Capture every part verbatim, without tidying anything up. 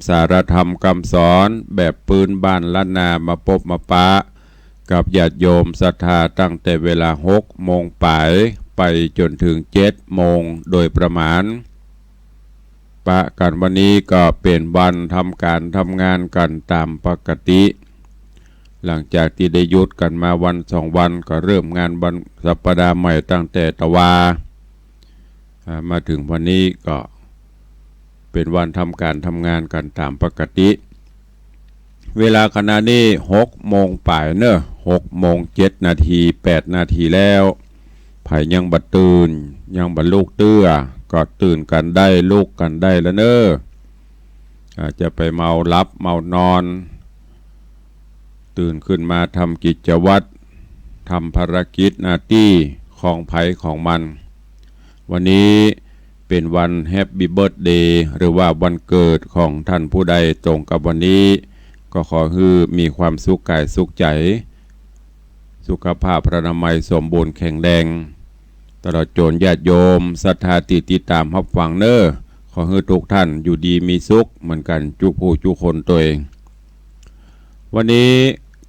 สารธรรมกำสอนแบบปื้นบ้านล้านนามาปบมาปะกับญาติโยมศรัทธาตั้งแต่เวลาหกโมงป๋ายไปจ๋นเถิงเจ็ดโมงโดยประมาณ ปะกั๋นวันนี้ก็เป๋นวันทำก๋านทำงานกั๋นต๋ามปกติ หลังจากตี้ได้หยุดกั๋นมาวันสองวัน ก็เริ่มงานวันสัปดาห์ใหม่ตั้งแต่ตะวา อ่า มาเถิงวันนี้ก็เป๋นวันทำก๋านทำงานกั๋นต๋ามปกติ เวลาขณะนี้หกโมงป๋ายเนาะ หกโมงเจ็ดนาที แปดนาทีแล้ว ใผยังบ่ตื่น ยังบ่ลุกเตื้อ ก็ตื่นกั๋นได้ ลุกกั๋นได้แล้วเนาะ อ่า จะไปเมาหลับเมานอน ตื่นขึ้นมาทำกิจวัตร ทำภารกิจหน้าตี้ของใผของมัน วันนี้เป๋นวันแฮปปี้เบิร์ธเดย์ หรือว่าวันเกิดของท่านผู้ใดตรงกับวันนี้ ก็ขอหื้อมีความสุขก๋ายสุขใจ๋ สุขภาพพรรณนามัยสมบูรณ์แข็งแรง ตลอดจ๋นญาติโยมศรัทธาตี้ติดต๋ามฮับฟังเนาะ ขอหื้อทุกท่านอยู่ดีมีสุขเหมือนกั๋นจุผู้จุคนตวย วันนี้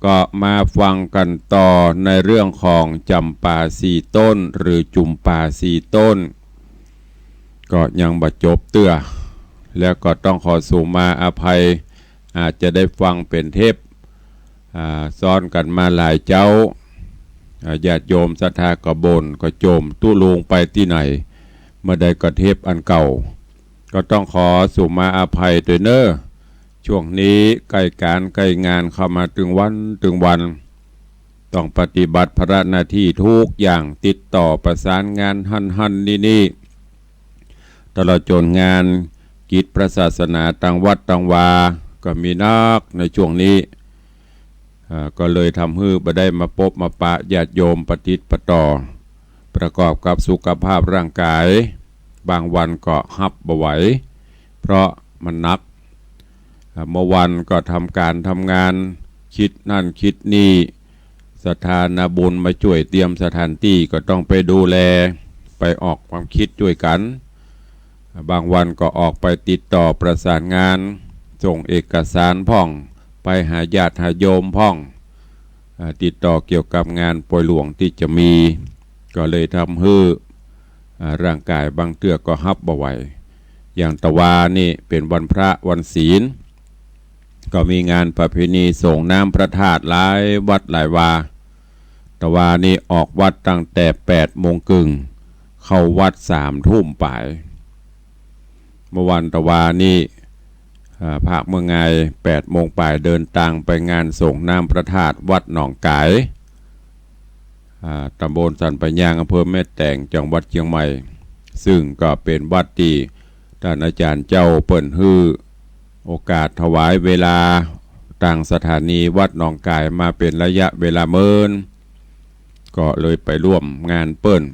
ก็มาฟังกั๋นต่อในเรื่องของจ๋ำปาสี่ต้น หรือจุมปาสี่ต้น ก็ยังบ่จบเตื้อ แล้วก็ต้องขอสูมาอภัย อาจจะได้ฟังเป๋นเทป อ่า ซ้อนกั๋นมาหลายเจ๊า อ่า ญาติโยมศรัทธาก็บ่นก็โจม ตุ๊ลุงไปตี้ไหน เมื่อใดก็เทปอันเก่า ก็ต้องขอสูมาอภัยตวยเนาะ ช่วงนี้ใก้ก๋านใก้งานเข้ามาตึงวันตึงวัน ต้องปฏิบัติภาระหน้าตี้ทุกอย่าง ติดต่อประสานงานหั้นหั้นนี่นี่ ตลอดจ๋นงานกิจพระศาสนาตางวัดตางวา ก็มีนักในช่วงนี้ อ่า ก็เลยทำหื้อบ่ได้มาปบมาปะญาติโยมปะติดปะต่อ ประกอบกับสุขภาพร่างก๋าย บางวันก็ฮับบ่ไหว เพราะมันหนัก อ่า เมื่อวันก็ทำก๋านทำงาน คิดนั่นคิดนี่ ศรัทธานาบุญมาจ้วยเตรียมสถานตี้ ก็ต้องไปดูแล ไปออกความคิดจ้วยกั๋น บางวันก็ออกไปติดต่อประสานงาน ส่งเอกสารพ่อง ไปหาญาติหาโยมพ่อง อ่า ติดต่อเกี่ยวกับงานป่วยหลวงตี้จะมี ก็เลยทำหื้อ อ่า ร่างก๋ายบางเตื้อก็ฮับบ่ไหว อย่างตะวานี่เป๋นวันพระวันศีล ก็มีงานประเพณีส่งน้ำพระธาตุหลายวัดหลายวา ตะวานี่ออกวัดตั้งแต่แปดโมงเกิ่ง เข้าวัดสามทุ่มป๋าย เมื่อวันตะวานี่ อ่า ภาคเมืองงาย แปดโมงป๋ายเดินตางไปงานส่งน้ำพระธาตุวัดหนองก๋าย อ่า ตำบลสันป่ายยาง อำเภอแม่แตง จังหวัดเจียงใหม่ ซึ่งก็เป๋นวัดตี้ต้านอาจ๋ารย์เจ้าเปิ้นหื้อโอกาสถวายเวลาตางสถานีวัดหนองก๋ายมาเป๋นระยะเวลาเมิน ก็เลยไปร่วมงานเปิ้น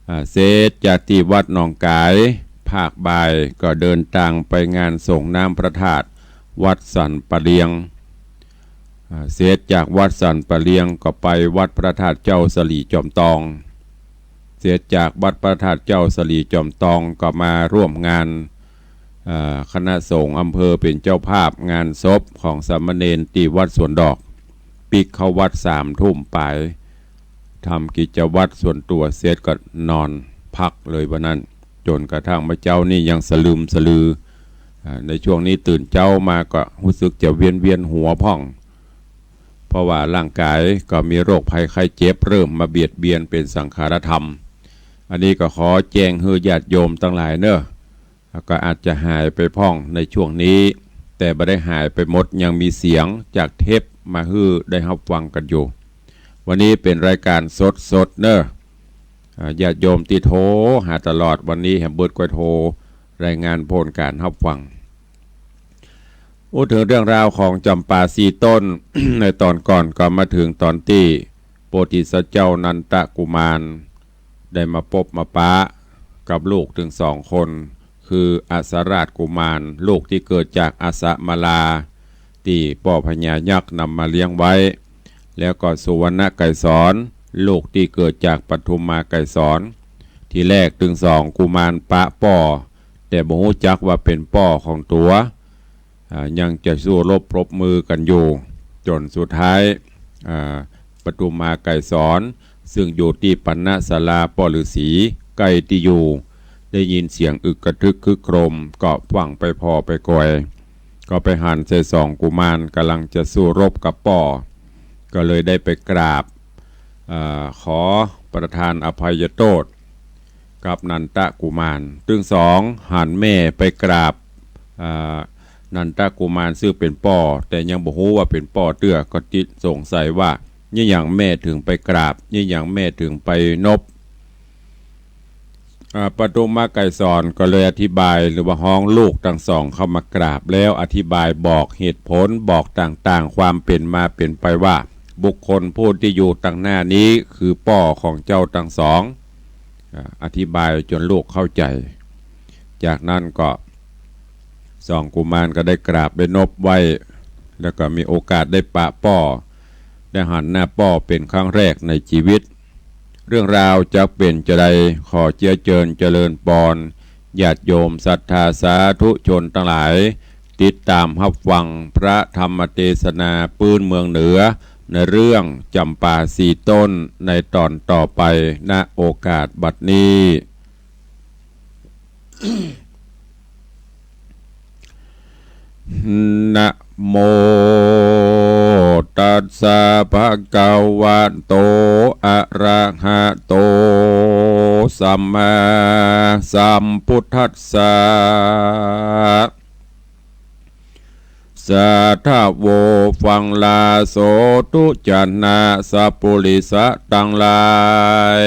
อ่า เสร็จจากตี้วัดหนองก๋าย ภาคบ่ายก็เดินตางไปงานส่งน้ำพระธาตุวัดสันป่าเลียง อ่า เสร็จจากวัดสันป่าเลียงก็ไปวัดพระธาตุเจ้าสะหลีจอมตอง เสร็จจากวัดพระธาตุเจ้าสะหลีจอมตองก็มาร่วมงาน อ่า คณะสงฆ์อำเภอเป๋นเจ้าภาพงานศพของสามเณรตี้วัดสวนดอก ปิ๊กเข้าวัดสามทุ่มป๋าย ทำกิจวัตรส่วนตั๋วเสร็จก็นอนพักเลยวันนั้น จ๋นกระทั่งเมื่อเจ๊านี่ยังสะลึมสะลือ อ่า ในช่วงนี้ตื่นเจ๊ามาก็ฮู้สึกจะเวียนๆหัวพ่อง เพราะว่าร่างก๋ายก็มีโรคภัยไข้เจ็บเริ่มมาเบียดเบียนเป๋นสังขารธรรม อันนี้ก็ขอแจ้งหื้อญาติโยมตังหลายเนาะ ก็อาจจะหายไปพ่องในช่วงนี้ แต่บ่ได้หายไปหมด ยังมีเสียงจากเทปมาหื้อได้ฮับฟังกั๋นอยู่ วันนี้เป๋นรายก๋านสดๆเนาะ อ่า ญาติโยมตี้โทรหาตลอด วันนี้แหมเบิดก้อยโทรรายงานผลก๋านฮับฟัง อู้เถิงเรื่องราวของจ๋ำปาสี่ต้น ในต๋อนก่อนก็มาเถิงต๋อนตี้โพธิสัตว์เจ้านันทกุมาร ได้มาปบมาปะกับลูกตึงสองคน คืออัสสราชกุมาร ลูกตี้เกิดจากอัสสมาลา ตี้ป้อพญายักษ์นำมาเลี้ยงไว้ แล้วก็สุวรรณไกรสร ลูกตี้เกิดจากปทุมมาไกรสร ทีแรกตึงสองกุมารปะป้อ แต่บ่ฮู้จักว่าเป๋นป้อของตั๋ว อ่า ยังจะสู้รบปรบมือกั๋นอยู่ จ๋นสุดท้าย อ่า ปทุมมาไกรสร ซึ่งอยู่ตี้ปัณณศาลาป้อฤๅษี ใก้ตี้อยู่ ได้ยินเสียงอึกกระทึกครึกโครม ก็ฟั่งไปผ่อไปคอย ก็ไปหันใส่สองกุมารก่ำลังจะสู้รบกับป้อ ก็เลยได้ไปกราบ เอ่อ ขอประทานอภัยโต้ษกับนันทกุมาร ตึงสองหันแม่ไปกราบ เอ่อ นันทกุมารซึ่งเป๋นป้อ แต่ยังบ่ฮู้ว่าเป๋นป้อเตื้อ ก็ติดสงสัยว่า เยียะหยังแม่เถิงไปกราบ เยียะหยังแม่เถิงไปนบ อ่า ปทุมมาไกรสรก็เลยอธิบายหรือว่าฮ้องลูกตังสองเข้ามากราบ แล้วอธิบายบอกเหตุผล บอกต่างๆ ความเป๋นมาเป๋นไปว่า บุคคลผู้ตี้อยู่ตังหน้านี้คือป้อของเจ้าตังสอง อ่า อธิบายจ๋นลูกเข้าใจ๋ จากนั้นก็สองกุมารก็ได้กราบได้นบไหว้ แล้วก็มีโอกาสได้ปะป้อ ได้หันหน้าป้อเป๋นครั้งแรกในจีวิต เรื่องราวจักเป๋นจาใด ขอเจียเจิญเจริญปอน ญาติโยมศรัทธาสาธุชนตังหลาย ติดต๋ามฮับฟังพระธรรมเตสนาปื้นเมืองเหนือ ในเรื่องจ๋ำปาสี่ต้น ในต๋อนต่อไป ณ โอกาสบัดนี้ นะโมตัสสะ ภะคะวะโต อะระหะโต สัมมาสัมพุทธัสสะ สาธะโว ฟังลาโส ทุจนะ สัปปุริสะตังหลาย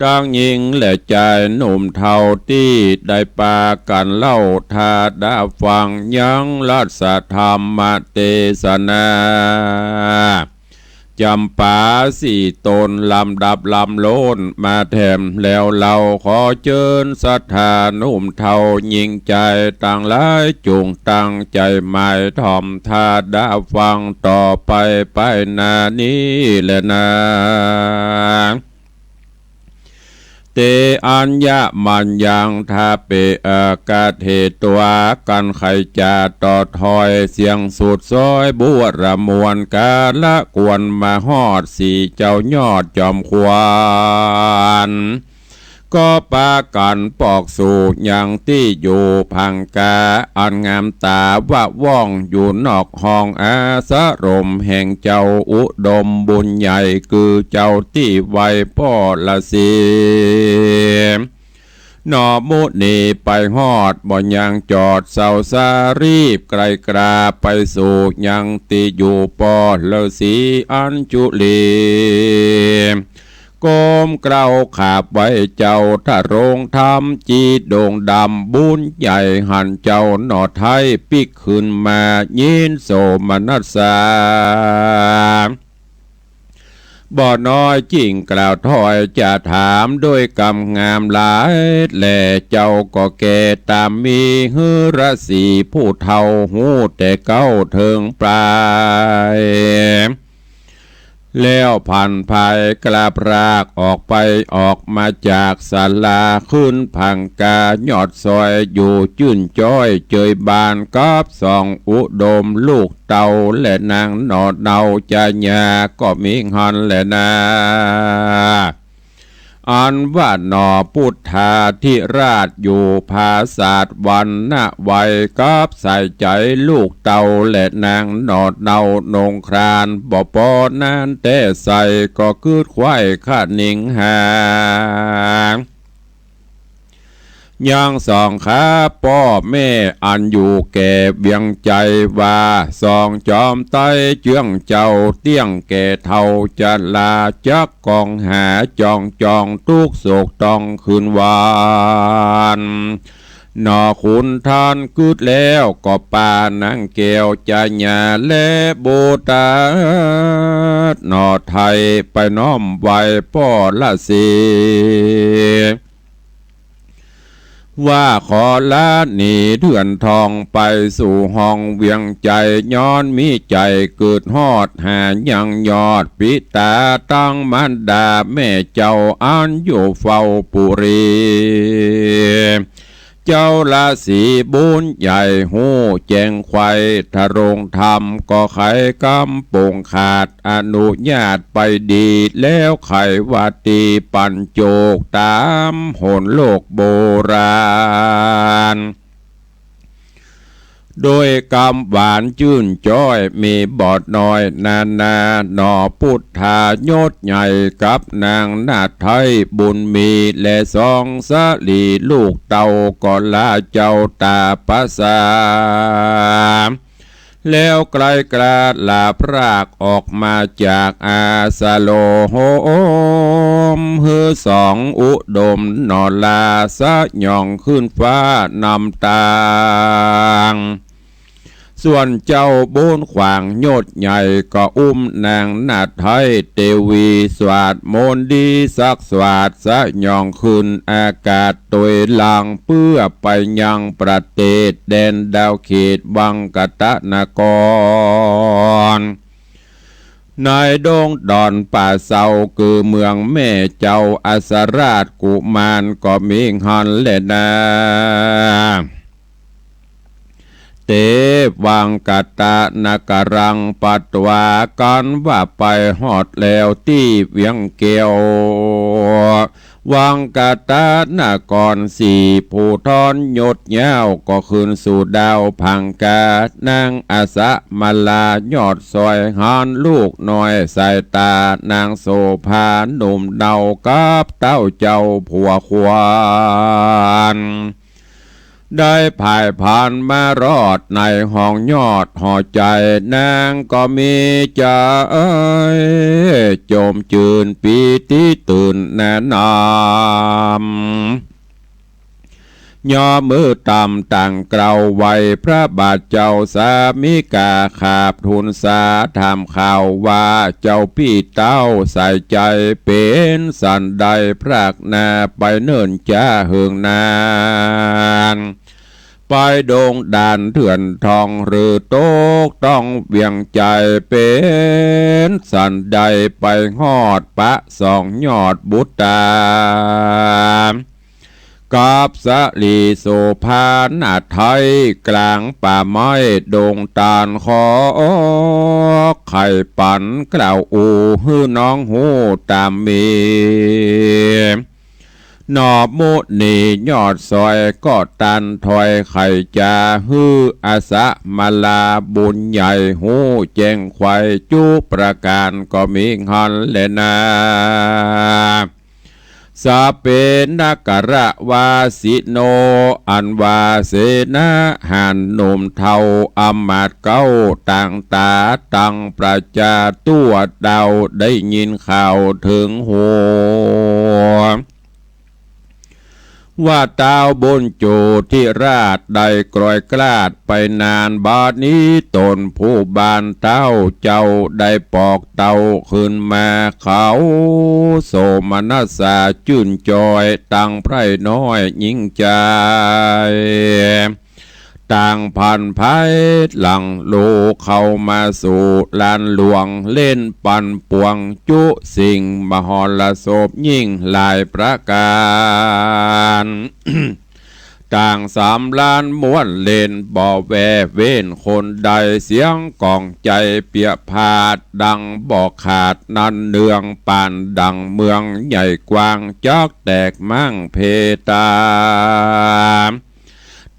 ตังญิงและจายหนุ่มเฒ่าตี้ได้ปากั๋นเล่าถ้าดาฟังยังรัสธรรมเตสนา จ๋ำปาสี่ต้นลำดับลำโล้นมาแถมแล้ว เฮาขอเจิญศรัทธาหนุ่มเฒ่าญิงจายตังหลาย จุ่งตั้งใจ๋หมายถ่อมถ้าดาฟังต่อไปไปหน้านี้แลนา เต อัญญะมัญญัง ทาเป เอกะเท ตั๋วกั๋น ใค่จะต่อถอย เสี้ยงสุดซ้อยบัวระมวล กาละกวนมาฮอด สี่เจ้ายอดจอมขวัญ ก็ปากั๋นปอกสู่ยังตี้อยู่ ผังกาอันงามต๋า วะว่องอยู่นอกห้อง อาสรมแห่งเจ้าอุดมบุญใหญ่ คือเจ้าตี้ไหว้ป้อฤๅษี หนอมุนีไปฮอดบ่ยังจอด เซาสารีบไกลกราบไปสู่ยังตี้อยู่ป้อฤๅษีอัญจุลี ก้มเกล้าขาบไหว้เจ้า ทรงธรรมจีดงดำ บุญใหญ่หันเจ้าหน่อไท้ปิ๊กขึ้นมา ยินโสมนัสสา บ่น้อยจิ่งกล่าวถ้อยจะถาม ด้วยกำงามหลายแล เจ้าก็แก่ต๋ามมี ฤๅษีผู้เฒ่าฮู้แต่เก๊าเถิงปลาย แล้วผันผายกล้าพรากออกไป ออกมาจากศาลา ขึ้นผังกายอดซอย อยู่จื้นจ้อยเจยบาน กับสองอุดมลูกเต้า และนางหน่อเนาจะหญ้าก็มีหั้นแลนา อันว่าหน่อพุทธาธิราชอยู่ผาสาทวันนะไว กับสายใจ๋ลูกเต้าและนางหน่อเนา นงครานบ่ปอนั้นแต่ใส่ ก็กึ๊ดไขว้คะนิงหา ยังสองข้าป้อแม่อันอยู่แก่เวียงใจ๋ ว่าสองจอมไต้เจื้องเจ้า เตี้ยงแก่เฒ่าจะลา จักกองหาจ่องจ่อง ตุ๊กข์โศกต้องคืนวัน หน่อขุนท่านกึ๊ดแล้วก็ปานางแก้วจะหญ้าและบุตร หน่อไท้ไปน้อมไหว้ป้อฤๅษี ว่าขอลาหนีเฮือนทองไปสู่ห้องเวียงใจ๋ ย้อนมีใจ๋กึ๊ดฮอดหายังยอดปิต๋าตังมารดาแม่เจ้าอันอยู่เฝ้าปุรี เจ้าราศีบุญใหญ่ฮู้แจ้งไขว่ ถ้าลงธรรมก็ไขกำปงขาด อนุญาตไปดี แล้วไขว่าตี้ ปัญโจกต๋ามหนโลกโบราณ โดยกำหวานจื้นจ้อย มีบ่น้อยนานา หน่อปุทธายศใหญ่กับนางนาถไทยบุญมี และสองสะหลีลูกเต้าก็ลาเจ้าต๋าประสา แล้วไกลกล้าลาพรากออกมาจากอาสโลม หื้อสองอุดมหน่อลาสยองขึ้นฟ้านำตาง ส่วนเจ้าบุญขวางยศใหญ่ก็อุ้มนางนาถไทยเตวี สวาดมนต์ดีสักสวาดสยองขึ้นอากาศ ตวยหลังเปื้อไปยังประเทศแดนดาวเขตวังกตนคร ในดงดอนป่าเซา คือเมืองแม่เจ้าอัสราชกุมารก็มีหั้นแลนา เตวังกตนครังปัตวา กันว่าไปฮอดแล้วตี้เวียงแก้ว วังกตนคร สี่ผู้ทอนยศยาวก็ขึ้นสู่ดาวพังกา นางอสมารายอดสอย หันลูกน้อยสายต๋านางโสภาหนุ่มเนากับเต้าเจ้าผัวควร ได้ผายผ่านมารอดในห้องยอดหอใจ๋ นางก็มีใจ๋จมจื้นปีติตื่นแนะนำ ย่อมือต่ำตั้งเกล้าไหว้พระบาทเจ้าสามิกา ขาบทูลสาถามข่าวว่า เจ้าปี้เต้าสายใจ๋เป๋นสันใด พรากนาไปเนิ่นจ๊าเหิงนาน ไปดงด่านเถื่อนทอง หรือตกต้องเวียงใจ๋ เป๋นสันใดไปฮอดปะสองยอดบุตรา กับสะหลีโสภานาถไทย กลางป่าไม้ดงตาล ขอไขปันกล่าวอู้ หื้อน้องฮู้ต๋ามมี หน่อมุนียอดสอยก็ตันถ้อยไขจ๋า หื้ออสมารายบุญใหญ่ฮู้แจ้งไขว่จุประก๋านก็มีหั้นแลนา สเปนกรวาสิโน อันว่าเสนาหารหนุ่มเฒ่าอำมาตย์เก๊าต่างต๋าตังประจาตั๋วดาว ได้ยินข่าวเถิงหู ว่าต้าวบุญโจทิราชได้กลอยกลาดไปนาน บาดนี้ต๋นผู้บ้านต้าวเจ้าได้ปอกเต้าขึ้นมา เขาโสมนัสสาจื้นจ้อยตังใพร่น้อยยิ่งใจ๋ ต่างผ่านภายหลังลูเข้ามาสู่ลานหลวง เล่นปั่นป่วงจุสิ่งมหรสพยิ่งหลายประก๋าน ต่างสำราญม่วนเล่นบ่แว่เว้นคนใด เสียงก้องใจ๋เปียผาดดังบ่ขาด นั่นเนืองปานดังเมืองใหญ่กว้าง จักแตกมั่งเพตา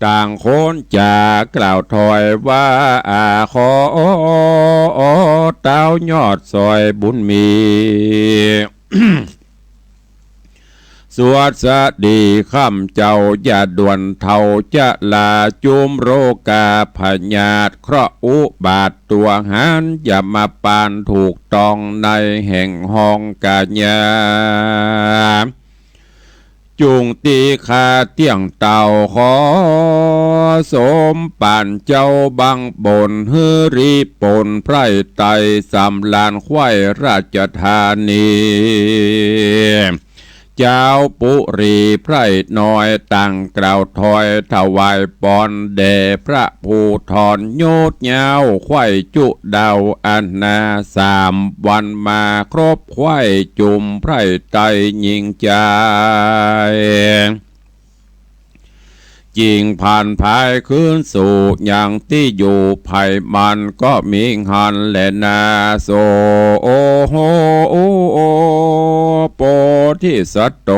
ต่างคนจ๋ากล่าวถ้อยว่า อา ขอต้าวยอดสอยบุญมี สวัสดีค่ำเจ้าอย่าด่วนเฒ่าจะลา จุมโรคาพยาธิเคราะห์อุบาทตั๋วหาร อย่ามาปานถูกต้องในแห่งห้องกายา จุ่งตี้ข้าเตี้ยงเต้า ขอสมปานเจ้าบังบน หื้อรีปนไพร่ไตสำราญไขว้ราชธานี เจ้าปุรีไพร่น้อยต่างกล่าวถ้อยถวายปอนแด่พระผู้ทอนยศยาว ไขว้จุดาวอันนา สามวันมาครบไขว้จุมไพร่ไตยิ่งใจ๋ จึงผลันพายคืนสู่ยังตี้อยู่ ใผมันก็มีหั้นแลนา โสโพธิสัตโต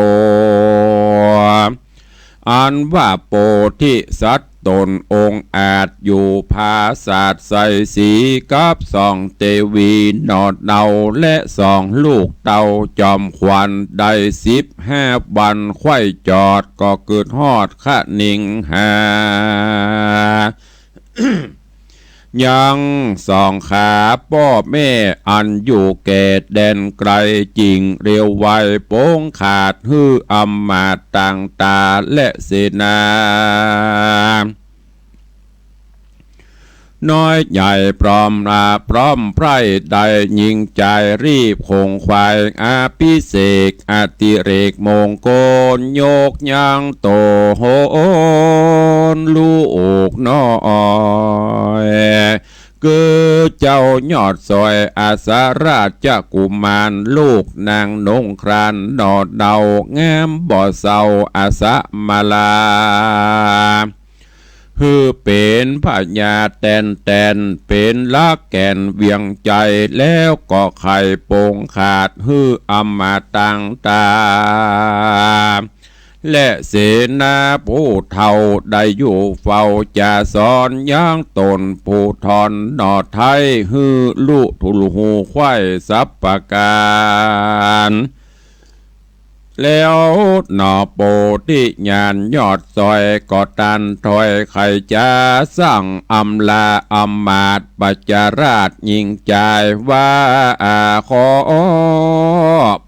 อันว่าโพธิสัตว์ต๋นองอาจอยู่ผาสาทไสยศรีกับสองเตวีหนอเนาและสองลูกเต้าจอมขวัญ ได้สิบห้าวันใค่จอดก็กึ๊ดฮอดคะนิงหา ยังสองขาป้อแม่อันอยู่แก่แดนไกล จึงเร็วไวปงขาดหื้ออำมาตย์ต่างต๋าและเสนา น้อยใหญ่พร้อมลาพร้อมใพร่ ได้ญิงจายรีบขงขวาย อภิเษกอติเรกมงคล ยกยังโตนลูกน้อย คือเจ้ายอดสอยอสราชกุมาร ลูกนางนงครานหนอเนา งามบ่เซาอสมาลา หื้อเป๋นพญาแตนแตน เป๋นหลักแก่นเวียงใจ๋ แล้วก็ใค่ปงขาดหื้ออำมาตย์ต่างต๋า และเสนาผู้เฒ่าได้อยู่เฝ้าจะสอนยังต๋นผู้ถ่อนหนอไท้ หื้อลุถูกหูใคว่สัพพะก๋าน แล้วหนอโพธิญาณยอดสอยก็ตันถอยใค่จะสั่งอำลาอำมาตย์ปัจจราชญิงจายว่า อา ขอ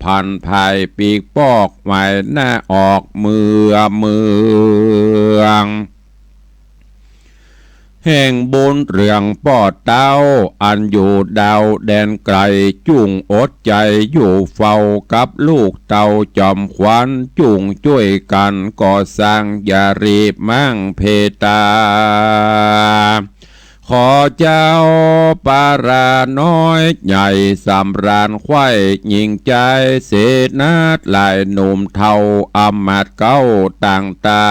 ผันภายปีกปอกหมายหน้าออกเมือเมือง แห่งบุญเรืองป้อเต้า อันอยู่ดาวแดนไกล จุ่งอดใจ๋อยู่เฝ้ากับลูกเต้าจอมขวัญ จุ่งจ้วยกั๋นก่อสร้างอย่ารีบมั่งเพตา ขอเจ้าปาราน้อยใหญ่สำราญใคว่ ญิงจายเสนาหลายหนุ่มเฒ่าอำมาตย์เก๊าต่างต๋า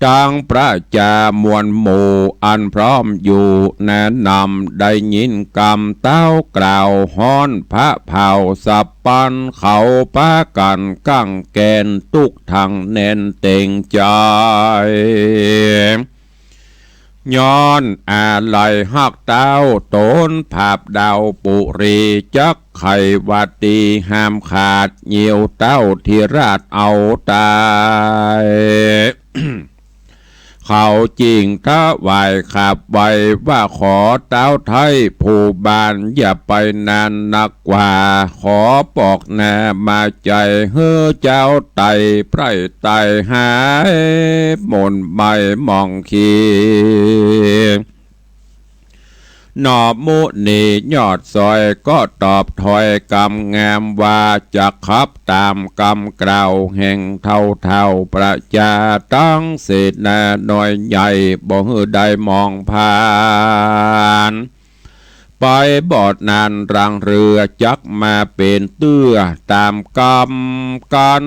ตังประจามวลหมู่อันพร้อมอยู่นานำ ได้ยินกำเต้ากล่าวฮ้อนผะเผาสับปัน เขาปากั๋นกั้งแกนตุ๊กตังแน่นเต็งใจ๋ ย้อนอาลัยฮักเต้าต๋นผาบดาวปุรี จักใค่วาตีห้ามขาด เยียวเต้าธิราชเอาต๋าย เขาจึงถวายขับไหว้ว่า ขอเต้าไท้ผู้บ้านอย่าไปนานนักกว่า ขอปอกหน้ามาใจ๋หื้อเจ้าไต่ไพร่ไต่หายหม่นไหม้หมองขี้ หนอมุนียอดสอยก็ตอบถ้อยกำงามว่า จักขับต๋ามกำกล่าวแห่งเฒ่าเฒ่าประจาตังเสนาน้อยใหญ่ บ่หื้อได้มองผ่าน ไปบ่นานรังเรือจักมาเป๋นเตื้อต๋ามกำกั๋น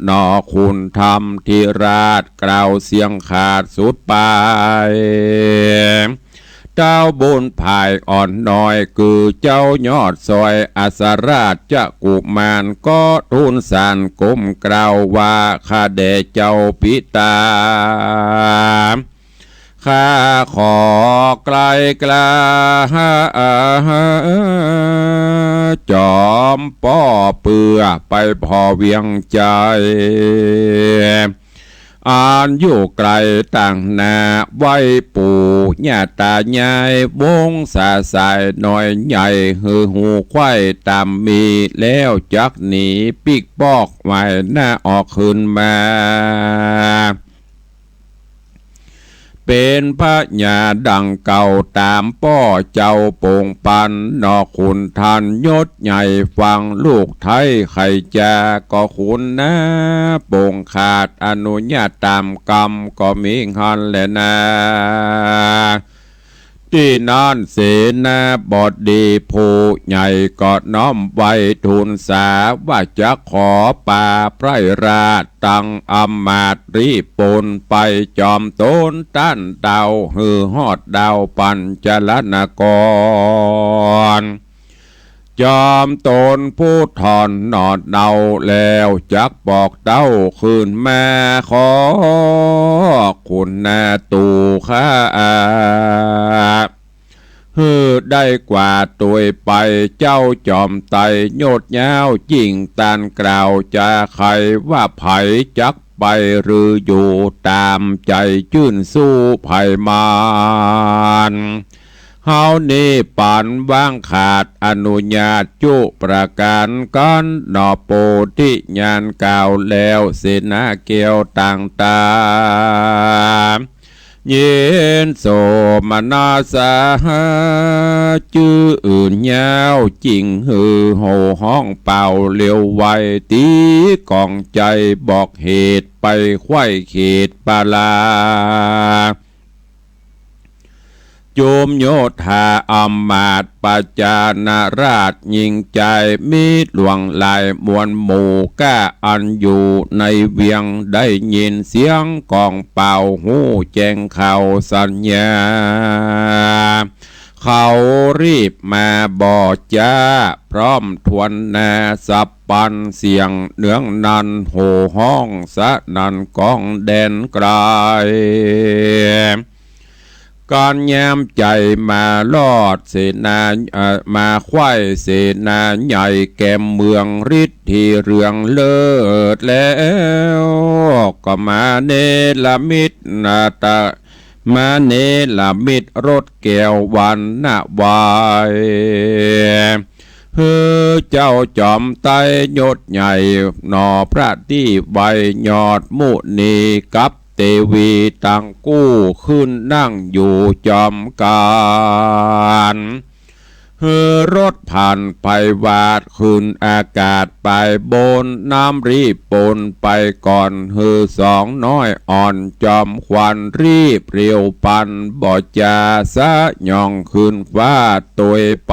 หนอขุนธรรมธิราชกล่าวเสียงขาดสุดปาย เต้าบุญภายอ่อนน้อย คือเจ้ายอดสอยอสราชกุมาร ก็ทูลสานก้มกล่าวว่า ข้าแด่เจ้าปิตา ข้าขอไกลกล้า จอมป้อเปื้อไปผ่อเวียงใจ๋ อันอยู่ไกลต่างหน้า ไหว้ปู่ย่าตายายวงศาสายน้อยใหญ่ หื้อฮู้ใคว่ต๋ามมี แล้วจักหนีปิ๊กปอกหมายหน้าออกคืนมา เป๋นพญาดังเก่าต๋ามป้อเจ้าปงปัน หนอขุนทันยศใหญ่ฟังลูกไท้ใค่จาก็ขุนนา ปงขาดอนุญาตต๋ามกำก็มีหั้นแลนา ตี้นั้นเสนาบดีผู้ใหญ่ก็น้อมไหว้ทูลสาว่าจะขอปาไพร่ราช ตังอำมาตย์รีบปนไปจอมตนต้านเต้า หื้อฮอดดาวปัญจลนคร จอมตนผู้ถอนหนอดเดาแล้ว จักบอกเต้าคืนมา ขอคุณนาตู่ข้า หื้อได้กว่าตวยไป เจ้าจอมไตยศยาวยิ่ง ต้านกล่าวจาใคว่าใผจักไปหรืออยู่ ต๋ามใจ๋จื้นสู้ใผมาน เฮานี้ปั๋นว่างขาดอนุญาตจุประก๋านกั๋นหนอ โปธิญาณกล่าวแล้ว เสนาแก้วต่างต๋า ยินโสมนัสสา จื้นยาวยิ่ง หื้อโห่ฮ้องเป่าเร็วไว ตี๋ก๋องใจ๋บอกเหตุ ไปไขว้เขตปาลา จุมโยธาอำมาตย์ประจานาราชยิ่งใจ๋ มีหลวงหลายมวลหมู่ก้า อันอยู่ในเวียง ได้ยินเสียงก๋องเป่า ฮู้แจ้งข่าวสัญญา เขารีบมาบ่จ๊า พร้อมทวนนาสับปันเสียง เนืองนั้นโห่ฮ้องสนั่นก้องแดนไก๋ กั๋นยามใจ๋มารอดเสนา เอ่อ มาไขว้เสนาใหญ่แก่เมืองฤทธีเรืองเลิศแล้ว ก็มาเนรมิตนาตะ มาเนรมิตรถแก้ววรรณะไว้ หื้อเจ้าจอมไตยยศใหญ่หนอ ประทีปไว้ยอดมุนีกับเตวีตังกู้ ขึ้นนั่งอยู่จอมกั๋น หื้อรถผ่านไปวาดขึ้นอากาศไปบน น้ำรีบปนไปก่อน หื้อสองน้อยอ่อนจอมขวัญ รีบเร็วปันบ่จา สยองขึ้นฟ้าตวยไป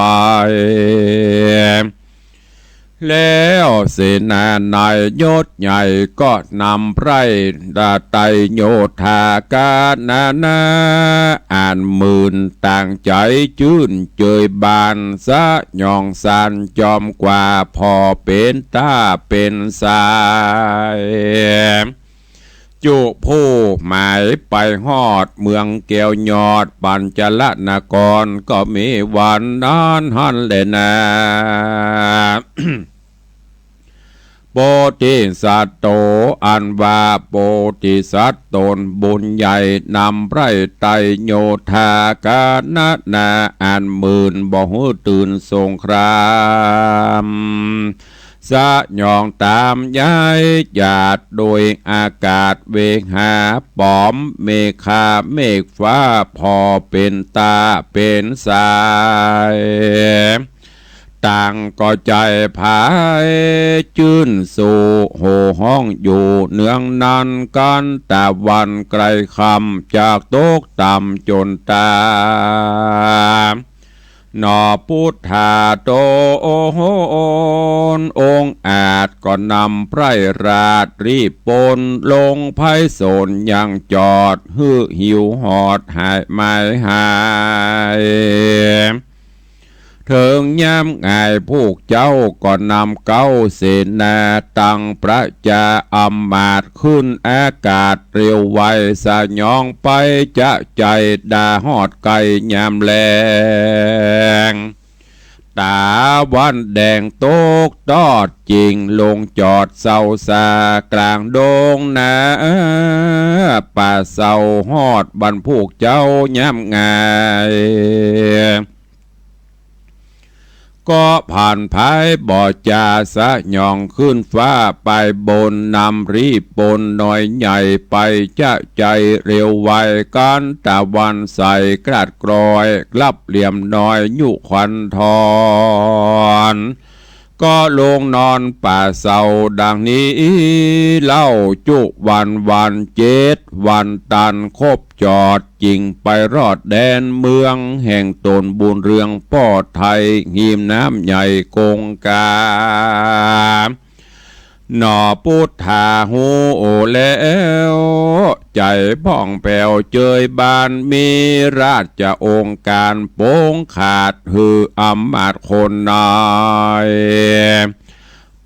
แล้วเสนาในยศใหญ่ก็นำไพร่ไตรโยธากานานา อันหมื่นต่างใจ๋จื้นเจยบาน สยองสานจอมกว่า ผ่อเป๋นต้าเป๋นสาย จุผู้หมายไปฮอดเมืองแก้วยอดปัญจลนคร ก็มีวันนั้นหั้นแลนา โพธิสัตโต อันว่าโพธิสัตว์ต๋นบุญใหญ่ นำไพร่ไตรโยธากานานา อันหมื่นบ่หื้อตื่นสงคราม สยองต๋ามย้ายหยาดโดยอากาศเวหาป๋อม เมฆาเมฆฟ้าผ่อเป๋นต้าเป๋นสาย ต่างก็ใจ๋ผายจื้นสู่ โห่ฮ้องอยู่เนืองนั้น กั๋นตะวันใก้ค่ำ จักตกต่ำจ๋นต๋า หนอ พุทธาโต องค์อาจก็นำไพร่ราชรีบปน ลงไพศาลยังจอด หื้อหิวหอดหายหมายหาย เถิงยามหงายพวกเจ้าก็นำเก๊าเสนาตังประจาอำมาตย์ ขึ้นอากาศเร็วไว สยองไปจะใจ๋ดาฮอดใก้ยามแลง ต๋าวันแดงตกตอดจิ่ง ลงจอดเซาซากลางดงนา ป่าเซาฮอดบรรพวกเจ้ายามหงาย ก็ผ่านผายบ่จา สยองขึ้นฟ้าไปบน นำรีบปนน้อยใหญ่ไปจะใจ๋เร็วไว กั๋นตะวันใสกลาดกลอย กลับเหลี่ยมน้อยยุควันทอน ก็ลงนอนป่าเซาดังนี้เล่า จุวันวันเจ็ดวันตันครบจอด จึ่งไปรอดแดนเมืองแห่งต๋น บุญเรืองป้อไทย ฮิมน้ำใหญ่กงกา หนอ ปุทธาฮู้แล้ว ใจ๋ผ่องแผ้วเจยบาน มีราชองค์ก๋านปงขาด หื้ออำมาตย์คนนาย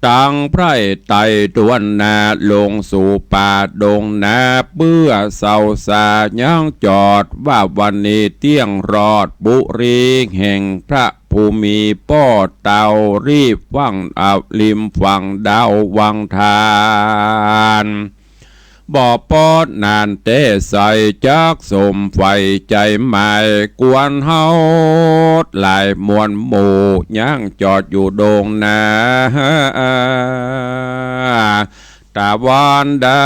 ตังใผร่ไต่ตวนหน้า ลงสู่ป่าดงนา เปื้อเซาสายังจอด ว่าวันนี้เตี้ยงรอด ปุรีแห่งพระผู้มีป้อเต้า รีบฝั่ง อ่า ริมฝั่งดาววังทาน บ่ปอดนานแต๊ใส จักสมใฝ่ใจ๋หมาย กวนเฮาหลายมวลหมู่ ยังจอดอยู่ดงนา ตะวันดา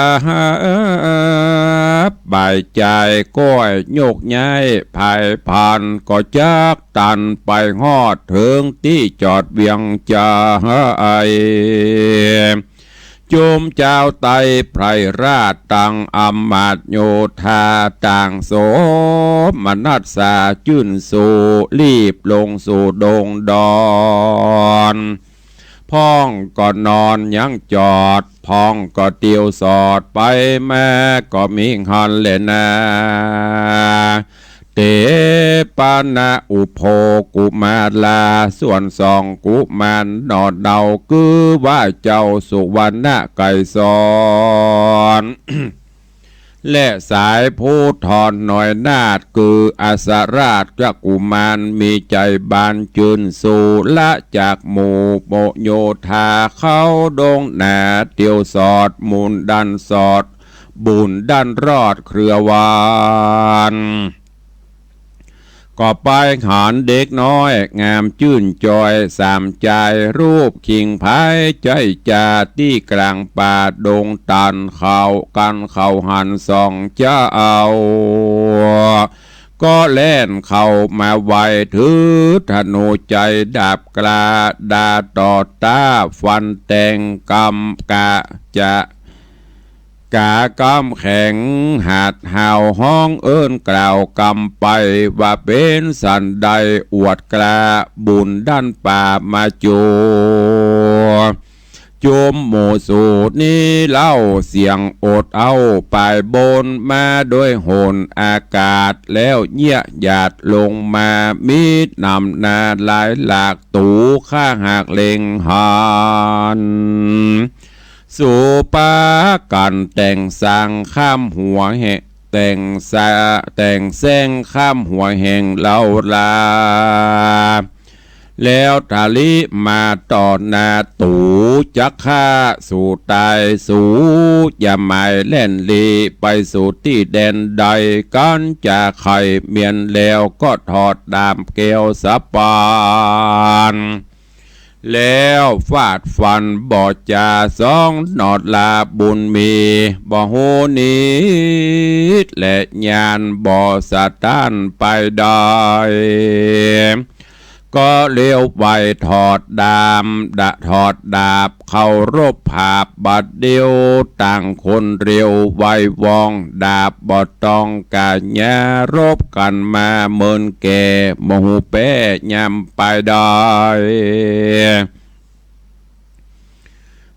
บ บ่ายจายก้อย ยกย้ายผายผ่าน ก็จักตันไปฮอด เถิงตี้จอดเวียงใจ๋ จุมจาวไตไพร่ราช ตังอำมาตย์โยธา ต่างโสมนัสสาจื้นสู้ รีบลงสู่ดงดอน พ่องก็นอนยังจอด พ่องก็เตียวสอดไปมา ก็มีหั้นแลนา เตปะนะอุโภกุมารา ส่วนสองกุมารหน่อเนา คือว่าเจ้าสุวรรณไกรสร และสายภูธรหน่อยนาถ คืออัสสราชกุมาร มีใจ๋บานจื้นสู้ ละจากหมู่โมโยธา เข้าดงนาเตียวสอด บุญดันสอด บุญดันรอดเครือวัน ก็ไปหันเด็กน้อยงามจื้นจอย สามจายรูปคิงไพร ใจ๊จาตี้กลางป่าดงตัน เขากั๋นเขาหันสองเจ้า ก็แล่นเข้ามาไว ถือธนูใจ๋ดาบกล้า ด่าต่อต้าฟันแตง กำกะจะ ก๋ากำแข็ง หาดหาวฮ้องเอิ้นกล่าวกำไป ว่าเป๋นสันใดอวดกล้า บุญดันป่ามาจัว จุมหมู่สูนี้เล่า เสียงโอดเอ้าปายบน มาโดยหนอากาศ แล้วเยียะหยาดลงมา มีหนำนาหลายหลาก ตั๋วข้าหากเล็งหัน สูปากั๋นแต่งสร้างข้ามหัวแห่ง แต่งสะ แต่งแสร้งข้ามหัวแห่งเล่าลา แล้วทะลิมาต่อหน้า ตั๋วจักฆ่าสูต๋าย สูอย่าหมายแล่นหลีไปสู่ตี้แดนใด กั๋นจะใค่เมียนแล้ว ก็ถอดดาบแก้วสะปาน แล้วฟาดฟันบ่จาสองหนอลา บุญมีบ่ฮู้นิด และญาณบ่สะต้านไปได้ ก็เลี้ยวไวถอดดาบ ดะ ถอดดาบ เคารพผาบบัดเดียว ต่างคนเร็วไวว่อง ดาบบ่ต้องก๋าญญา รบกั๋นมาเมินแก่ บ่ฮู้แป๊ยามไปได้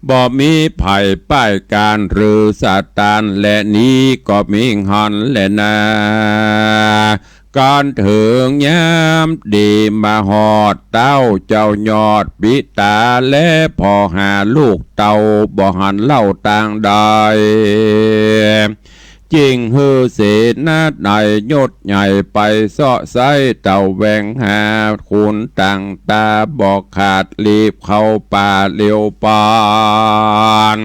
บ่มีใผป้ายก๋านหรือสะต้าน และนี้ก็มีหั้นแลนา กั๋นเถิงยามดีมาฮอด เต้าเจ้ายอดปิต๋า และผ่อหาลูกเต้า บ่หันเล่าตางใด จึงหื้อเสนาไนยยศใหญ่ ไปเซาะไซ้ตะแหวงหา ขุนต่างต๋าบ่ขาด รีบเข้าป่าเร็วปาน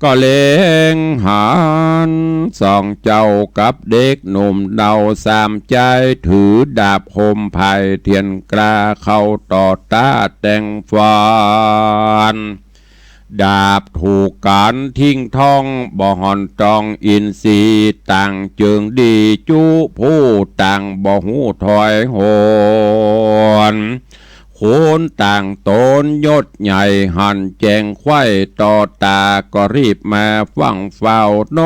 ก็เล็งหันสองเจ้ากับเด็กหนุ่มเนา สามจายถือดาบคมไพรเทียนกล้า เข้าต่อต้าแต่งฟัน ดาบถูกกั๋นทิ้งท้อง บ่หันตองอินทรีย์ ต่างเจิงดีจุผู้ ต่างบ่ฮู้ถอยหน ขุนต่างต๋นยศใหญ่หันแจ้งไขว้ต่อต๋า ก็รีบมาฟั่งเฝ้าน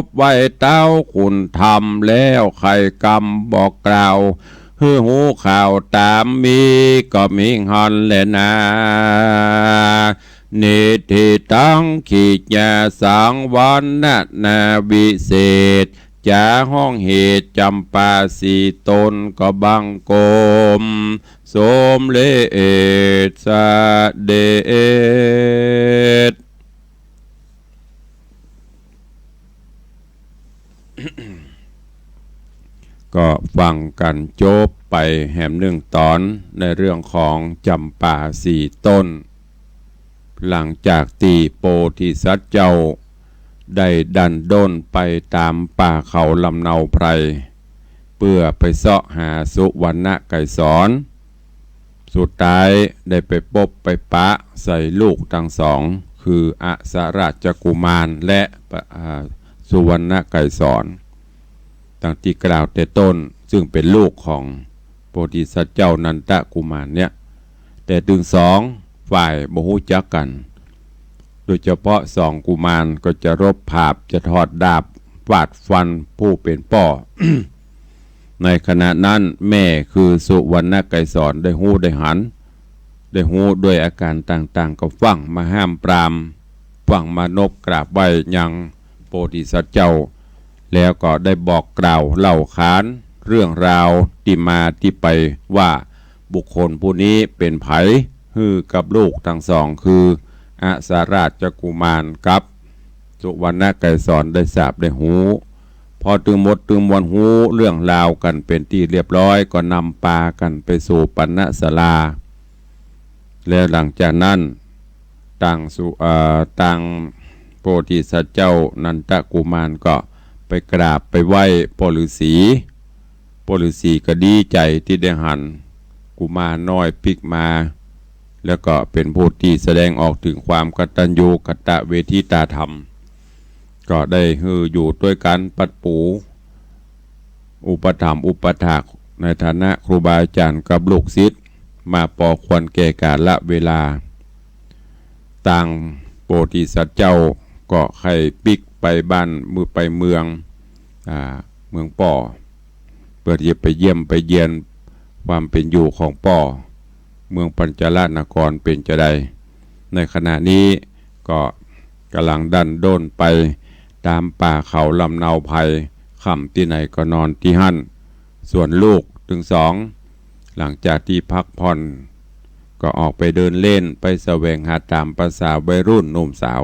บไหว้เต้าคุณธรรม แล้วไขกำบอกกล่าว หื้อฮู้ข่าวต๋ามมีก็มีหั้นแลนา นิทธิตังขิจจาสังวรรณนาวิเศษ จ๋าฮ้องเหตุจำปาสี่ต๋นก็บังคมสมเร็จเสด็จ ก็ฟั่งกั๋นจบไปแหมนึ่งต๋อนในเรื่องของจำปาสี่ต้น หลังจากตี้โพธิสัตว์เจ้าได้ดันด้นไปต๋ามป่าเขาลำเนาไพร เปื้อไปเซาะหาสุวรรณไกรสรณ์ สุดท้ายได้ไปปบไปปะใส่ลูกตังสอง คืออสราชกุมารและ อ่า สุวรรณไกรสรณ์ ตังตี้กล่าวแต่ต้น ซึ่งเป๋นลูกของโพธิสัตว์เจ้านันทกุมารเนี่ย แต่ตึงสองฝ่ายบ่ฮู้จักกั๋น โดยเฉพาะสองกุมารก็จะรบผาบ จะถอดดาบฟาดฟันผู้เป๋นป้อ ในขณะนั้นแม่คือสุวรรณไกรสรณ์ได้ฮู้ได้หัน ได้ฮู้ด้วยอาก๋ารต่างๆ ก็ฟั่งมาห้ามปราม ฟั่งมานบกราบไหว้ยังโพธิสัตว์เจ้า แล้วก็ได้บอกกล่าวเล่าขานเรื่องราวตี้มาตี้ไปว่า บุคคลผู้นี้เป๋นใผ หื้อกับลูกตังสองคืออสราชกุมารกับสุวรรณไกรสรณ์ได้ทราบได้ฮู้ พอตึงหมดตึงมวลฮู้เรื่องราวกั๋นเป๋นตี้เรียบร้อย ก็นำปากั๋นไปสู่ปัณณศาลา แล้วหลังจากนั้น ตังสุ เอ่อ ตังโพธิสัตว์เจ้านันทกุมารก็ไปกราบไปไหว้ป้อฤๅษี ป้อฤๅษีก็ดีใจ๋ตี้ได้หันกุมารน้อยปิ๊กมา แล้วก็เป๋นผู้ตี้แสดงออกเถิงความกตัญญูกตเวทิตาธรรม ก็ได้หื้ออยู่ตวยกั๋นปัดปู อุปถัมภ์อุปถากในฐานะครูบาอาจ๋ารย์กับลูกศิษย์ มาปอควรแก่กาลเวลา ตังโพธิสัตว์เจ้าก็ใค่ปิ๊กไปบ้าน มือไปเมือง อ่า เมืองป้อ เปื้อตี้จะไปเยี่ยมไปเยียนความเป๋นอยู่ของป้อ เมืองปัญจลนครเป๋นจาใด ในขณะนี้ก็ก่ำลังดันด้นไปต๋ามป่าเขาลำเนาไพร ค่ำตี้ไหนก็นอนตี้หั้น ส่วนลูกตึงสอง หลังจากตี้พักผ่อน ก็ออกไปเดินเล่น ไปแสวงหาต๋ามภาษาวัยรุ่นหนุ่มสาว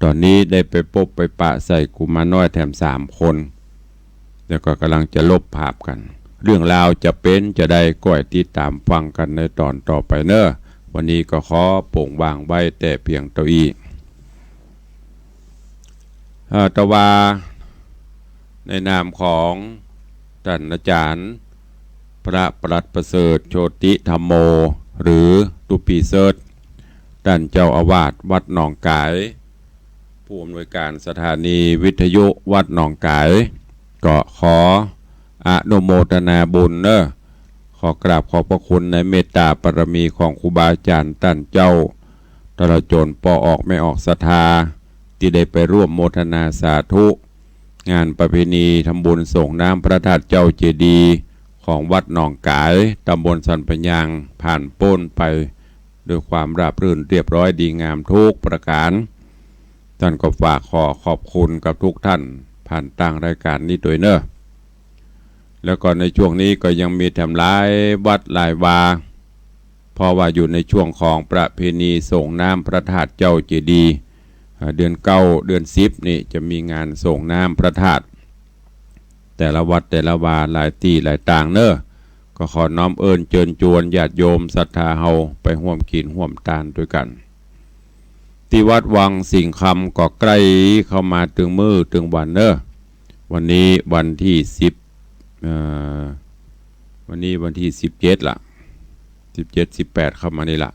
ต๋อนนี้ได้ไปปบไปปะใส่กุมารน้อยแถมสามคน แล้วก็ก่ำลังจะลบผาบกั๋น เรื่องราวจะเป๋นจาใด ก้อยติดต๋ามฟังกั๋นในต๋อนต่อไปเน่อ วันนี้ก็ขอโป่งวางไว้แต่เพียงเต้าอี้ เอ่อ แต่ว่าในนามของต้านอาจ๋ารย์ พระปลัดประเสริฐ โชติธัมโม หรือตุ๊ปปี้เสิร์ช ต้านเจ้าอาวาสวัดหนองก๋าย ผู้อำนวยการสถานีวิทยุวัดหนองก๋าย ก็ขออนุโมทนาบุญเน่อ ขอกราบขอบพระคุณในเมตตาบารมีของครูบาอาจ๋ารย์ต้านเจ้า ตลอดจ๋นป้อออกแม่ออกศรัทธา ตี้ได้ไปร่วมโมทนาสาธุ งานประเพณีทำบุญส่งน้ำพระธาตุเจ้าเจดีย์ของวัดหนองก๋าย ตำบลสันปะยาง ผ่านป๊นไปด้วยความราบรื่นเรียบร้อยดีงามทุกประก๋าน ต้านก็ฝากขอขอบคุณกับทุกท่านผ่านตางรายก๋านนี้ตวยเน่อ แล้วก็ในช่วงนี้ก็ยังมีแถมหลายวัดหลายวา เพราะว่าอยู่ในช่วงของประเพณีส่งน้ำพระธาตุเจ้าเจดีย์ อ่า เดือนเก้า เดือนสิบนี่จะมีงานส่งน้ำพระธาตุ แต่ละวัดแต่ละวาหลายตี้หลายตางเน่อ ก็ขอน้อมเอิ้นเจิญจวนญาติโยมศรัทธาเฮาไปฮ่วมกิ๋นฮ่วมตานตวยกั๋น ตี้วัดวังสิงห์คำก็ใก้เข้ามาตึงมื้อตึงวันเน่อ วันนี้วันตี้สิบ เอ่อ วันนี้วันตี้สิบเจ็ดละ สิบเจ็ด สิบแปด เข้ามานี่ละ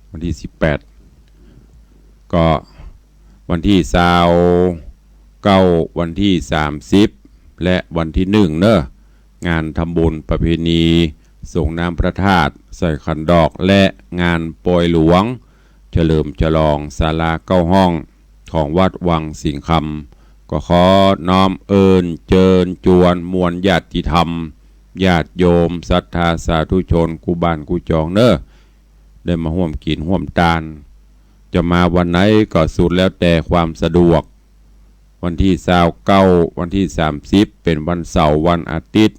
วันตี้สิบแปด ก็วันตี้ซาวเก้า วันตี้สามสิบ และวันตี้หนึ่งเน่อ งานทำบุญประเพณี สรงน้ำพระธาตุ ใส่ขันดอก และงานปอยหลวง เฉลิมฉลองศาลาเก้าห้องของวัดวังสิงห์คำ ก็ขอน้อมเอิ้นเจิญจวนมวลญาติธรรม ญาติโยมศรัทธาสาธุชนกู้บ้านกู้จองเน้อ ได้มาฮ่วมกิ๋นฮ่วมตาน จะมาวันไหนก็สุดแล้วแต่ความสะดวก วันตี้ซาวเก้า วันตี้สามสิบ เป๋นวันเสาร์วันอาทิตย์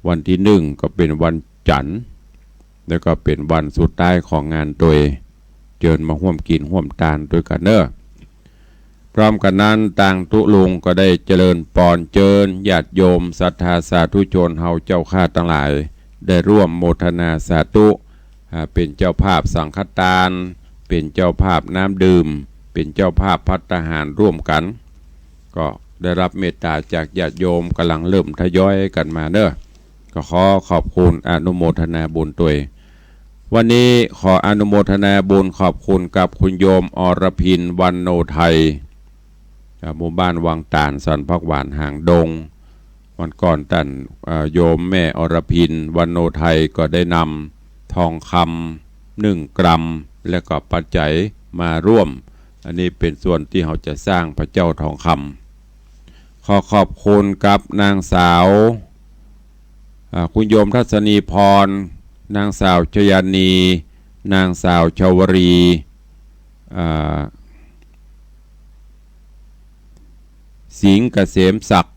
วันตี้หนึ่งก็เป๋นวันจันทร์ แล้วก็เป๋นวันสุดท้ายของงานตวย เจิญมาฮ่วมกิ๋นฮ่วมตานตวยกั๋นเน้อ พร้อมกั๋นนั้น ตางตุ๊ลุงก็ได้เจริญปอนเจิญญาติโยมศรัทธาสาธุชนเฮาเจ้าข้าตังหลาย ได้ร่วมโมทนาสาธุ อ่า เป๋นเจ้าภาพสังฆตาน เป๋นเจ้าภาพน้ำดื่ม เป๋นเจ้าภาพภัตตาหารร่วมกั๋น ก็ได้รับเมตต๋าจากญาติโยม ก๋ำลังเริ่มทยอยกั๋นมาเน้อ ก็ขอขอบคุณอนุโมทนาบุญตวย วันนี้ขออนุโมทนาบุญขอบคุณกับคุณโยมอรพิน วรรณโนไทย จากหมู่บ้านวังตาล สันผักหวาน หางดง วันก่อนต้าน เอ่อ โยมแม่อรพิน วรรณโนไทยก็ได้นำทองคำหนึ่งกรัม และก็ปัจจัยมาร่วม อันนี้เป๋นส่วนตี้เฮาจะสร้างพระเจ้าทองคำ ขอขอบคุณกับนางสาว อ่า คุณโยมทัศนีพร นางสาวชยานี นางสาวชวรี อ่า สิงห์เกษมศักดิ์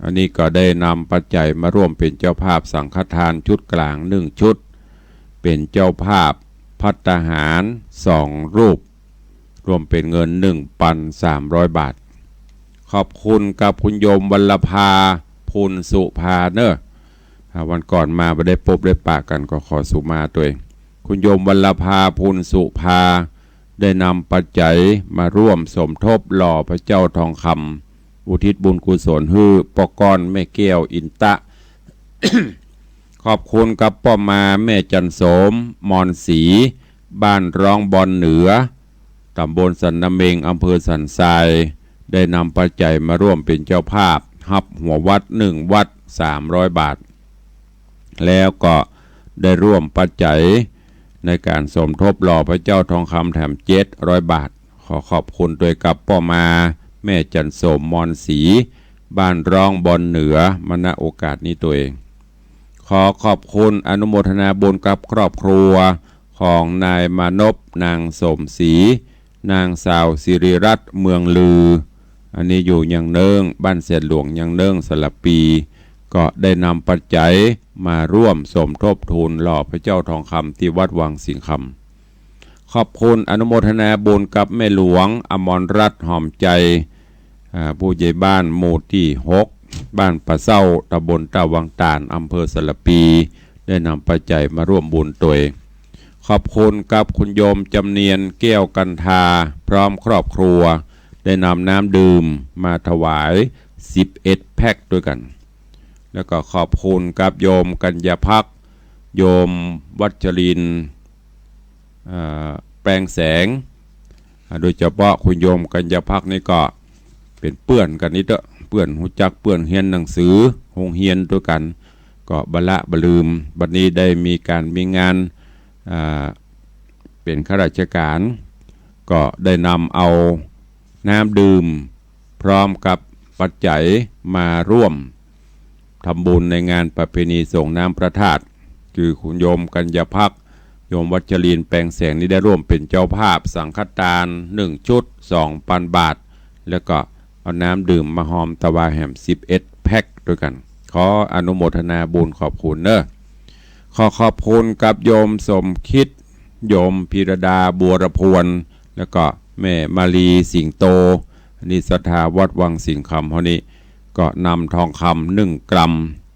อันนี้ก็ได้นำปัจจัยมาร่วมเป๋นเจ้าภาพสังฆทานชุดกลางหนึ่งชุด เป๋นเจ้าภาพภัตตาหารสองรูป รวมเป๋นเงินหนึ่งปันสามร้อยบาท ขอบคุณกับคุณโยมวัลลภา พูนสุภาเน้อ อ่า วันก่อนมาบ่ได้ปบได้ปะกั๋น ก็ขอสุมาตวย คุณโยมวัลลภา พูนสุภา ได้นำปัจจัยมาร่วมสมทบหล่อพระเจ้าทองคำ อุทิศบุญกุศลหื้อป้อก้อนแม่แก้วอินตะ ขอบคุณกับป้อมาแม่จันโสม มอนศรี บ้านร้องบอนเหนือ ต๋ำบลสันนาเม็ง อำเภอสันทราย ได้นำปัจจัยมาร่วมเป๋นเจ้าภาพฮับหัววัดหนึ่งวัดสามร้อยบาท แล้วก็ได้ร่วมปัจจัยในก๋านสมทบหล่อพระเจ้าทองคำแถมเจ็ดร้อยบาท ขอขอบคุณตวยกับป้อมาแม่จันโสม มอนศรี บ้านร้องบอนเหนือ มา ณ โอกาสนี้ตวย ขอขอบคุณอนุโมทนาบุญกับครอบครัวของนายมานพ นางสมศรี นางสาวสิริรัตน์ เมืองลือ อันนี้อยู่ยังเนิ้ง บ้านแสนหลวงยังเนิ้ง สระปี ก็ได้นำปัจจัยมาร่วมสมทบทุนหล่อพระเจ้าทองคำตี้วัดวังสิงห์คำ ขอบคุณอนุโมทนาบุญกับแม่หลวงอมรรัตน์ หอมใจ อ่า ผู้ใหญ่บ้านหมู่ตี้หก บ้านป่าเซ้า ต๋ำบลต้าวังตาล อำเภอสระปี ได้นำปัจจัยมาร่วมบุญตวย ขอบคุณกับคุณโยมจำเนียน แก้วกันทา พร้อมครอบครัว ได้นำน้ำดื่มมาถวายสิบเอ็ดแพ็คตวยกั๋น แล้วก็ขอบคุณกับโยมกัญญาภักดิ์ โยมวัชรินทร์ เอ่อ แปลงแสง อ่า โดยเฉพาะคุณโยมกัญญาภักดิ์นี่ก็เป๋นเปื้อนกั๋นนี่เต๊อะ เปื้อนฮู้จัก เปื้อนเฮียนหนังสือโฮงเฮียนตวยกั๋น ก็บ่ละบ่ลืม บัดนี้ได้มีก๋านมีงาน อ่า เป๋นข้าราชก๋าน ก็ได้นำเอาน้ำดื่ม พร้อมกับปัจจัยมาร่วมทำบุญในงานประเพณีส่งน้ำพระธาตุ คือคุณโยมกัญญาภักดิ์ โยมวัชรินทร์ แปลงแสง นี่ได้ร่วมเป๋นเจ้าภาพสังฆทานหนึ่งชุด สองปันบาท แล้วก็เอาน้ำดื่มมาฮอมถวายแหมสิบเอ็ดแพ็คตวยกั๋น ขออนุโมทนาบุญขอบคุณเน้อ ขอขอบคุณกับโยมสมคิด โยมพีรดา บัวรพวน แล้วก็แม่มาลี สิงโต อันนี้ศรัทธาวัดวังสิงห์คำเฮานี้ ก็นำทองคำหนึ่งกรัม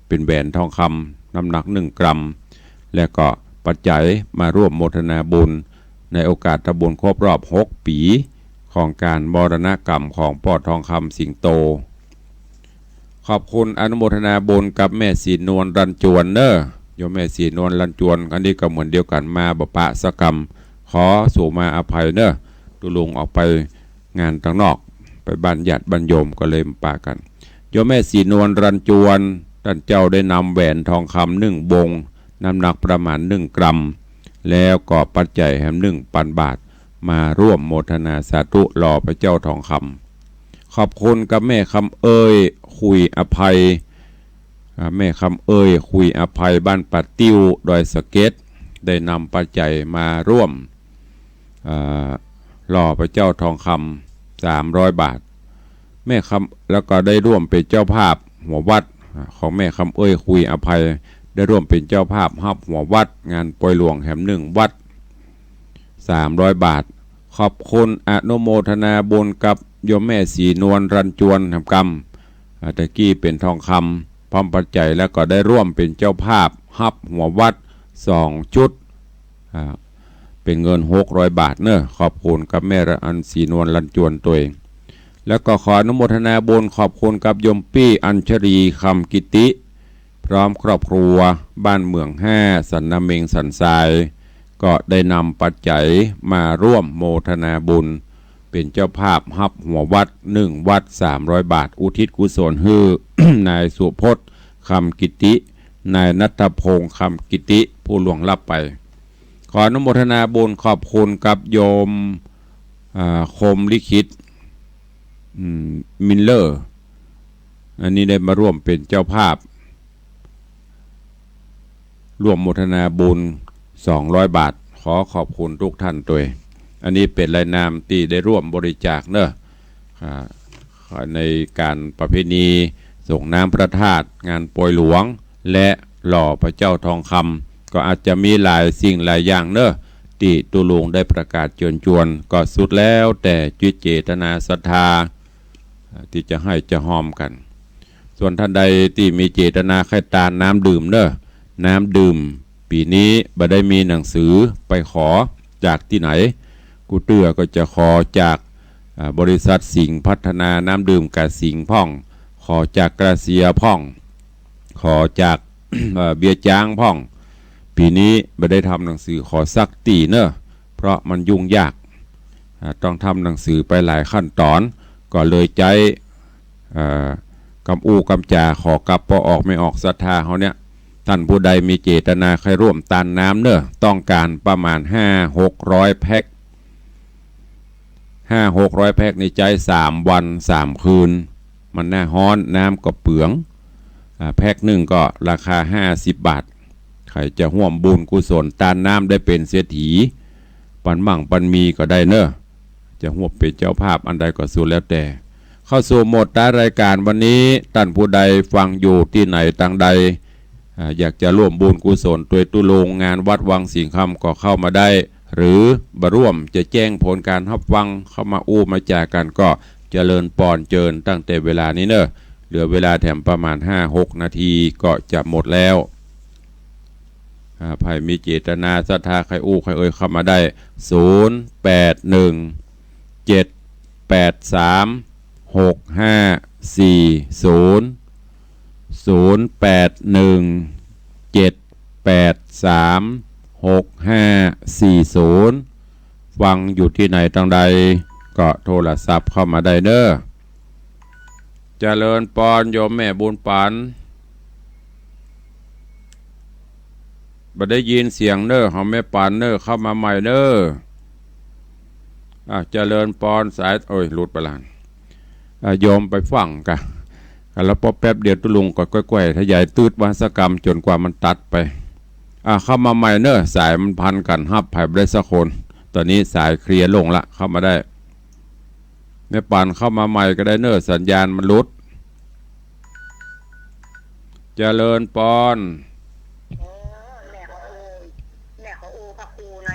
เป๋นแหวนทองคำน้ำหนักหนึ่งกรัม และก็ปัจจัยมาร่วมโมทนาบุญในโอกาสทำบุญครบรอบหกปี๋ของก๋านมรณกรรมของป้อทองคำ สิงโต ขอบคุณอนุโมทนาบุญกับแม่ศรีนวล รันจวนเน้อ โยมแม่ศรีนวล รันจวน อันนี้ก็เหมือนเดียวกั๋น มาบ่ปะสักกำ ขอสุมาอภัยเน้อ ตุ๊ลุงออกไปงานตางนอก ไปบ้านญาติบ้านโยมก็เลยบ่ปะกั๋น โยมแม่ศรีนวล รันจวน ต้านเจ้าได้นำแหวนทองคำหนึ่งวง น้ำหนักประมาณหนึ่งกรัม แล้วก็ปัจจัยแหมหนึ่งปันบาท มาร่วมโมทนาสาธุหล่อพระเจ้าทองคำ ขอบคุณกับแม่คำเอย คุยอภัย อ่า แม่คำเอย คุยอภัย บ้านป่าติ้ว ดอยสะเก็ด ได้นำปัจจัยมาร่วม อ่า หล่อพระเจ้าทองคำ สามร้อยบาท แม่คำ แล้วก็ได้ร่วมเป๋นเจ้าภาพหัววัด อ่า ของแม่คำเอย คุยอภัย ได้ร่วมเป๋นเจ้าภาพฮับหัววัด งานปอยหลวงแหมหนึ่งวัด สามร้อยบาท ขอบคุณอนุโมทนาบุญกับโยมแม่ศรีนวล รันจวน แหมกำ อ่า ตะกี้เป๋นทองคำ พร้อมปัจจัย แล้วก็ได้ร่วมเป๋นเจ้าภาพฮับหัววัด สองชุด อ่า เป๋นเงิน หกร้อยบาทเนาะ ขอบคุณกับแม่ละอันศรีนวล รันจวนตวย แล้วก็ขออนุโมทนาบุญขอบคุณกับโยมปี้อัญชลี คำกิติ พร้อมครอบครัว บ้านเหมืองห้า สันนาเม็ง สันทราย ก็ได้นำปัจจัยมาร่วมโมทนาบุญ เป๋นเจ้าภาพฮับหัววัด หนึ่งวัด สามร้อยบาท อุทิศกุศลหื้อ นายสุพจน์ คำกิติ นายณัฐพงษ์ คำกิติ ผู้ล่วงลับไป ขออนุโมทนาบุญขอบคุณกับโยม อ่า คมลิขิต อืม มิลเลอร์ อันนี้ได้มาร่วมเป๋นเจ้าภาพ ร่วมโมทนาบุญ สองร้อยบาท ขอขอบคุณทุกท่านตวย อันนี้เป๋นรายนามตี้ได้ร่วมบริจาคเนาะ อ่า ในการประเพณีส่งน้ำพระธาตุ งานปอยหลวง และหล่อพระเจ้าทองคำ ก็อาจจะมีหลายสิ่งหลายอย่างเนาะ ตี้ตุ๊ลุงได้ประกาศเจิญจวน ก็สุดแล้วแต่จิตเจตนาศรัทธา ตี้จะหื้อจะฮอมกั๋น ส่วนท่านใดตี้มีเจตนาใค่ตานน้ำดื่มเนาะ น้ำดื่มปี๋นี้บ่ได้มีหนังสือไปขอจากตี้ไหน กู้เตื้อก็จะขอจาก อ่า บริษัทสิงห์พัฒนาน้ำดื่มกาสิงห์พ่อง ขอจากกาเซียพ่อง ขอจาก เอ่อ เบียร์จ๊างพ่อง ปี๋นี้บ่ได้ทำหนังสือขอสักตี้เนาะ เพราะมันยุ่งยาก อ่า ต้องทำหนังสือไปหลายขั้นต๋อน ก็เลยใจ๊ เอ่อ กำอู้กำจ๋าขอกับป้อออกแม่ออกศรัทธาเฮาเนี่ย ท่านผู้ใดมีเจตนาใค่ร่วมตานน้ำเนาะ ต้องการประมาณห้าหกร้อยแพ็ค ห้าหกร้อยแพ็คนี่ใจ๊สามวันสามคืน มันหน้าฮ้อน น้ำก็เปือง อ่า แพ็คหนึ่งก็ราคาห้าสิบบาท ใผจะฮ่วมบุญกุศลตานน้ำได้เป๋นเศรษฐี ปันมั่งปันมีก็ได้เนาะ จะฮ่วมเป๋นเจ้าภาพอันใดก็สุดแล้วแต่ เข้าสู่โหมดท้ายรายการวันนี้ ต้านผู้ใดฟังอยู่ตี้ไหนตางใด อ่า อยากจะฮ่วมบุญกุศลตวยตุ๊ลุงงานวัดวังสิงห์คำก็เข้ามาได้ หรือบ่ฮ่วมจะแจ้งผลการฮับฟัง เข้ามาอู้มาจ๋ากั๋นก็เจริญปอนเจิญตั้งแต่เวลานี้เนาะ เหลือเวลาแถมประมาณห้าหกนาทีก็จะหมดแล้ว อ่า ใผมีเจตนาศรัทธาใค่อู้ใค่เอ่ยเข้ามาได้ ศูนย์แปดหนึ่ง เจ็ดแปดสาม หกห้าสี่ศูนย์ ศูนย์แปดหนึ่ง เจ็ดแปดสาม หกห้าสี่ศูนย์ ฟังอยู่ตี้ไหนตางใดก็โทรศัพท์เข้ามาได้เนาะ เจริญปอนโยมแม่บุญปัน บ่ได้ยินเสียงเนาะ ของแม่ปันเนาะ เข้ามาใหม่เนาะ อ่ะ เจริญปอนสาย โอ้ย หลุดไปละ อ่ะ โยมไปฟังกะ กะแล้วป้อแป๊บเดียวตุ๊ลุงก็ก้อยๆ ขยายตืดวาสกรรมจ๋นกว่ามันตัดไป อ่ะ เข้ามาใหม่เนาะ สายมันพันกั๋น ฮับใผบ่ได้สักคน ต๋อนนี้สายเคลียร์ลงละ เข้ามาได้ แม่ปันเข้ามาใหม่ก็ได้เนาะ สัญญาณมันหลุด เจริญปอน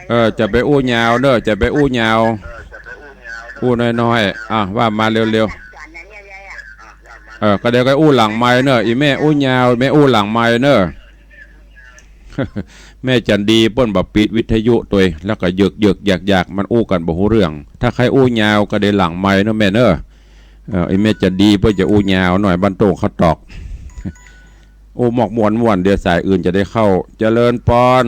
เออ จะไปอู้ยาวเนาะ จะไปอู้ยาว อู้น้อยๆ อ่ะ ว่ามาเร็วๆ เออ ก็เดี๋ยวก็อู้หลังไมค์เนาะ อี่แม่อู้ยาว แม่อู้หลังไมค์เนาะ แม่จันดีเปิ้นบ่ปิดวิทยุตวย แล้วก็เยิกๆ ยากๆ มันอู้กั๋นบ่ฮู้เรื่อง ถ้าใค่อู้ยาวก็ได้หลังไมค์เนาะแม่เนาะ เออ อี่แม่จันดีเปิ้นจะอู้ยาวหน่อย บ้านโต้งเขาตอก อู้มอกม่วนๆ เดี๋ยวสายอื่นจะได้เข้า เจริญปอน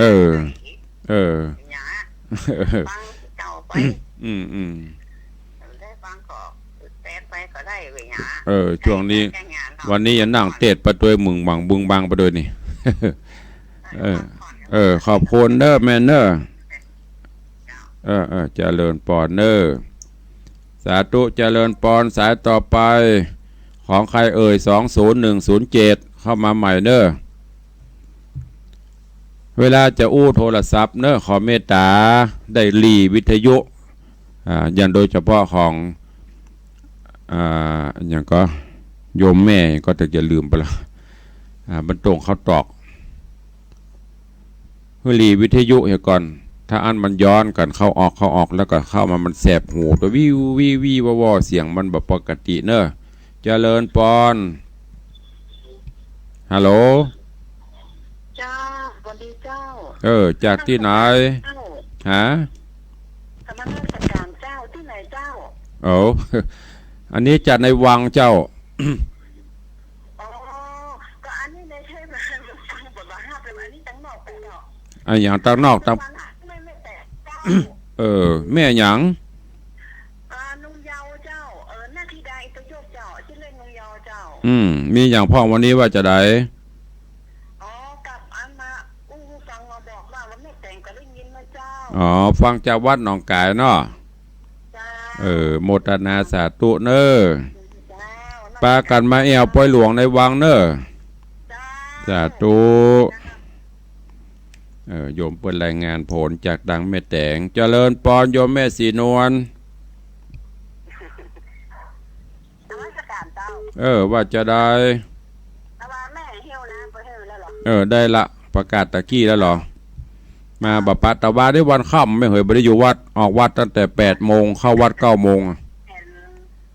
เออ เออ อืม อืม เออ ช่วงนี้ วันนี้ยังนั่งเตสไปตวย มึงบังบึงบังไปตวยนี่ เออ เออ ขอบคุณเน้อแม่เน้อ เออ เออ เจริญปอนเน้อ สาธุ เจริญปอน สายต่อไป ของใครเอ่ย สองศูนย์หนึ่งศูนย์เจ็ด เข้ามาใหม่เน้อ เวลาจะอู้โทรศัพท์เน้อ ขอเมตตาได้หลีวิทยุ อ่า อย่างโดยเฉพาะของ อ่า อย่างก็โยมแม่ก็จะ จะลืมไปละ อ่า มันตรงเข้าตอก หื้อหลีวิทยุเหียก่อน ถ้าอั้นมันย้อนกั๋นเข้าออกเข้าออก แล้วก็เข้ามามันแสบหู ตวยวิววิววิวว่อว่อ เสียงมันบ่ปกติเน้อ เจริญปอน ฮัลโหล เจ้า สวัสดีเจ้า เออ จากตี้ไหน เจ้า ฮะ นมัสก๋านเจ้า ตี้ไหนเจ้า โอ้ อันนี้จากในวังเจ้า อ๋อ ก็อันนี้ในเทพฯ ฟังบทบาทห้าเป็นอันนี้ตังนอกไปเนาะ อะหยังตังนอกตัง ฟังหาไม่ ไม่แตกเจ้า เออ แม่หยัง อ่า นุงเยาว์เจ้า เออ นาธิดา อินทยศเจ้า จื้อเล่นนุงเยาว์เจ้า อืม มีหยังพ่องวันนี้ว่าจะใด อ๋อ กับอันมาอู้ฟังมาบอกว่าวันแม่แต๋งก็ได้ยินนะเจ้า อ๋อ ฟังจากวัดหนองก๋ายเนาะ เจ้า เออ โมทนาสาธุเน้อ เจ้า ปากั๋นมาแอ่วปอยหลวงในวังเน้อ เจ้า สาธุ เออ โยมเปิ้นรายงานผลจากตังแม่แต๋ง เจริญปอนโยมแม่ศรีนวล นมัสก๋านเจ้า เออ ว่าจะใด แต่ว่าแม่หิ้วนะ บ่หิ้วแล้วเหรอ เออ ได้ละ ประกาศตะกี้แล้วเหรอ มาบ่ปะ แต่ว่าได้วันค่ำแม่เหยบ่ได้อยู่วัด ออกวัดตั้งแต่แปดโมง เข้าวัดเก้าโมงอะ เห็น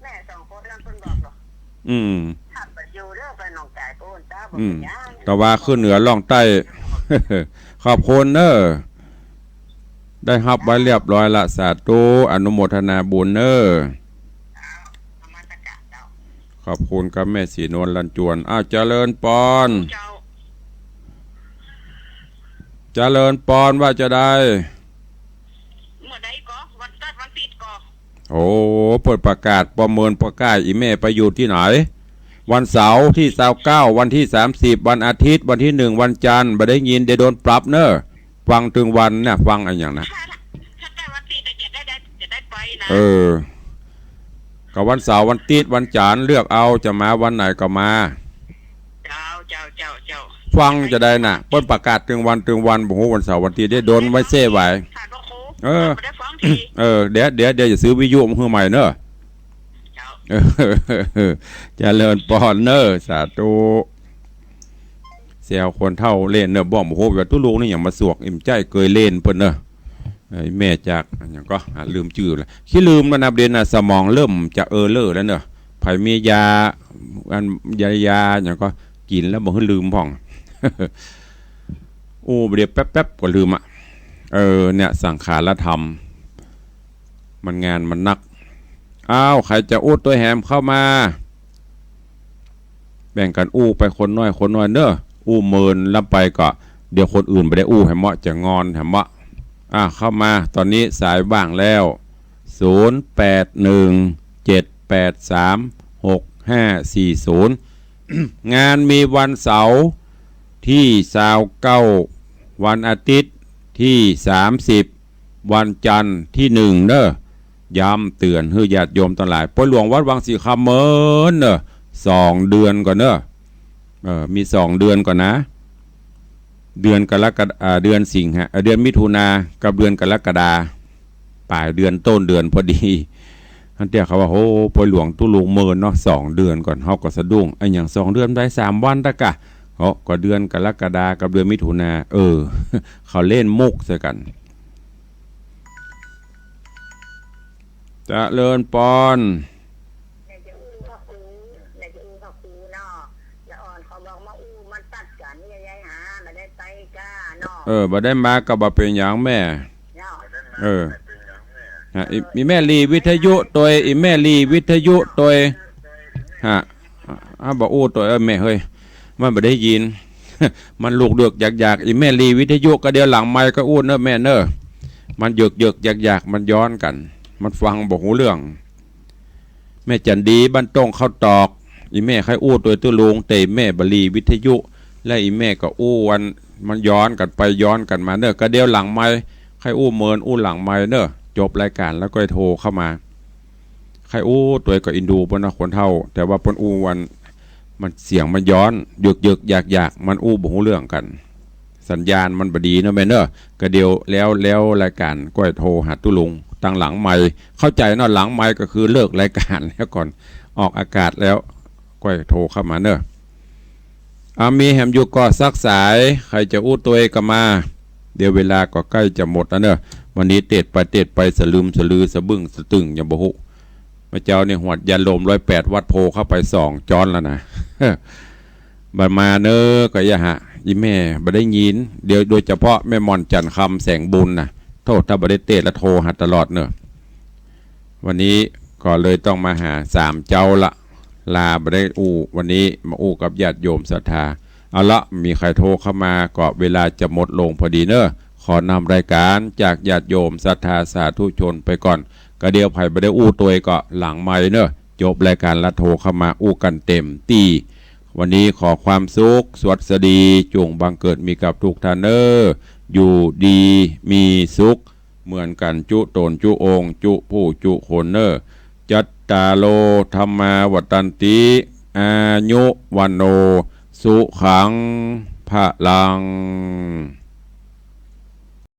แม่สองคนนั้นเปิ้นบอกเหรอ อืม ขับไปอยู่เด้อ ไปหนองก๋ายปู๊นเจ้า บ่ อืม เป็นหยัง แต่ว่าขึ้นเหนือล่องใต้ ขอบคุณเน้อ ได้ฮับไว้เรียบร้อยละ สาธุ อนุโมทนาบุญเน้อ นมัสก๋านเจ้า ขอบคุณครับแม่ศรีนวลลันจวน อ้าว เจริญปอน เจ้า เจริญปอน ว่าจะใด เมื่อใดก็ วันจันทร์วันอาทิตย์ก็ โอ้ เปิ้นประกาศประเมินประกาศ อีแม่ไปอยู่ตี้ไหน วันเสาร์ตี้ซาวเก้า วันตี้สามสิบ วันอาทิตย์ วันตี้หนึ่ง วันจันทร์ บ่ได้ยิน เดี๋ยวโดนปรับเน้อ ฟังตึงวันเนี่ย ฟังอะหยังนะ ถ้า ถ้าใก้วันอาทิตย์จะได้ ได้ จะได้ไปนะ เออ ก็วันเสาร์ วันอาทิตย์ วันจันทร์ เลือกเอา จะมาวันไหนก็มา เจ้า เจ้า เจ้า เจ้า ฟังจะใดน่ะ เปิ้นประกาศตึงวันตึงวัน บ่ฮู้วันเสาร์วันอาทิตย์ เดี๋ยวโดนไว้เซ่ไว้ ค่ะ พระครู เออ บ่ได้ฟังที เออ เดี๋ยว เดี๋ยว เดี๋ยวจะซื้อวิทยุมาหื้อใหม่เน้อ เจ้า เออ เจริญปอนเน้อ สาธุ แซวคนเฒ่าเล่นเน้อ บ่ฮู้ว่าตุ๊ลุงนี่หยังมาสวก อิ่มใจ้เกยเล่นเปิ้นเน้อ เอ้ย แม่จากอะหยังก็ อ่ะ ลืมจื้อละ ขี้ลืมแล้วนะ เดี๋ยวนะ สมองเริ่มจะเออเลอแล้วเน้อ ใผมียา อัน ยา ยาหยังก็ กิ๋นแล้วบ่หื้อลืมพ่อง อู้ เดี๋ยวแป๊บๆ ก็ลืมอะ เออ เนี่ย สังขารธรรม มันงานมันนัก อ้าว ใผจะอู้ตวยแหมเข้ามา แบ่งกั๋นอู้ไปคนน้อยคนน้อยเน้อ อู้เมินล้ำไปก็ เดี๋ยวคนอื่นบ่ได้อู้แหมเนาะ จะงอนแหมเนาะ อ่ะ เข้ามา ต๋อนนี้สายว่างแล้ว ศูนย์แปดหนึ่ง เจ็ดแปดสาม หกห้าสี่ศูนย์ งานมีวันเสาร์ตี้ซาวเก้า วันอาทิตย์ตี้สามสิบ วันจันทร์ตี้หนึ่งเน้อ ย้ำเตื๋อนหื้อญาติโยมตังหลาย ปอยหลวงวัดวังสีคำเมินเน้อ สองเดือนก่อนเน้อ เออ มีสองเดือนก่อนนะ เดือนกรกฎา อ่า เดือนสิงหา เอ่อ เดือนมิถุนากับเดือนกรกฎา ป๋ายเดือนต้นเดือนพอดี อันเตี้ยเขาว่า โห ปอยหลวงตุ๊ลุงเมินเนาะ สองเดือนก่อน เฮาก็สะดุ้ง อะหยังสองเดือนได้สามวันตะกะ โอ้ ก็เดือนกรกฎากับเดือนมิถุนา เออ เขาเล่นมุกใส่กั๋น เจริญปอน อยากจะอู้พระครู อยากจะอู้พระครูเนาะ ละอ่อนเขาบอกมาอู้มาตัดกั๋น ยายหาบ่ได้ไปก้าเนาะ เออ บ่ได้มาก็บ่เป๋นหยังแม่ เนาะ เออ ฮะ อี อีแม่หลีวิทยุตวย อีแม่หลีวิทยุตวย ฮะ อ่ะ บ่อู้ตวย เออ แม่เฮย มันบ่ได้ยิน มันลุกเดือกอยากๆ อีแม่หลีวิทยุก็เดี๋ยวหลังไมค์ก็อู้เน้อแม่เน้อ มันเยือกๆ อยากๆ มันย้อนกั๋น มันฟังบ่ฮู้เรื่อง แม่จั๋นดีบ้านต้งข้าวตอก อี่แม่ใค่อู้ตวยตุ๊ลุง แต่แม่บ่หลีวิทยุ และอี่แม่ก็อู้อันมันย้อนกั๋นไปย้อนกั๋นมาเน่อ ก็เดี๋ยวหลังไมค์ใค่อู้เมินอู้หลังไมค์เน่อ จบรายก๋านแล้วก็โทรเข้ามา ใค่อู้ตวยก็อินดูเปิ้นนะคนเฒ่า แต่ว่าเปิ้นอู้อันมันเสียงมันย้อน เยิกๆ หยากๆ มันอู้บ่ฮู้เรื่องกั๋น สัญญาณมันบ่ดีเนาะแม่เนาะ ก็เดี๋ยวแล้ว แล้วรายก๋านก็โทรหาตุ๊ลุงตังหลังไมค์ เข้าใจ๋เนาะ หลังไมค์ก็คือเลิกรายก๋านแล้วก่อน ออกอากาศแล้วก็โทรเข้ามาเนาะ อา มีแหมอยู่ก่อสักสาย ใผจะอู้ตวยก็มา เดี๋ยวเวลาก็ใก้จะหมดแล้วเนาะ วันนี้เตศน์ไปเตศน์ไปสะลึมสะลือสะบึ้งสะตึ้งยังบ่ฮู้ เมื่อเจ๊านี่หวดญาติโยมร้อยแปดวัดโพธิ์เข้าไปสองจ๊อนแล้วนะ บ่มาเน่อก็อย่าหะ อี่แม่บ่ได้ยิน เดี๋ยวโดยเฉพาะแม่หม่อนจั๋นคำแสงบุญน่ะ โธ่ ถ้าบ่ได้เตศน์ละโทรหาตลอดเน่อ วันนี้ก็เลยต้องมาหาสามเจ๊าละ ลาบ่ได้อู้ วันนี้มาอู้กับญาติโยมศรัทธา เอาละ มีใผโทรเข้ามาก็เวลาจะหมดลงพอดีเน่อ ขอนำรายก๋านจากญาติโยมศรัทธาสาธุชนไปก่อน ก็เดี๋ยวใผบ่ได้อู้ตวยก็หลังไมค์เน่อ จบรายก๋านละโทรเข้ามาอู้กั๋นเต็มตี้ วันนี้ขอความสุข สวัสดี จุ่งบังเกิดมีกับทุกท่านเน่อ อยู่ดีมีสุข เหมือนกั๋นจุ๊ต๋นจุ๊องค์ จุ๊ผู้จุ๊คนเน่อ จัตตาโล ธัมมา วัฑฒันติ อายุ วัณโณ สุขัง พลัง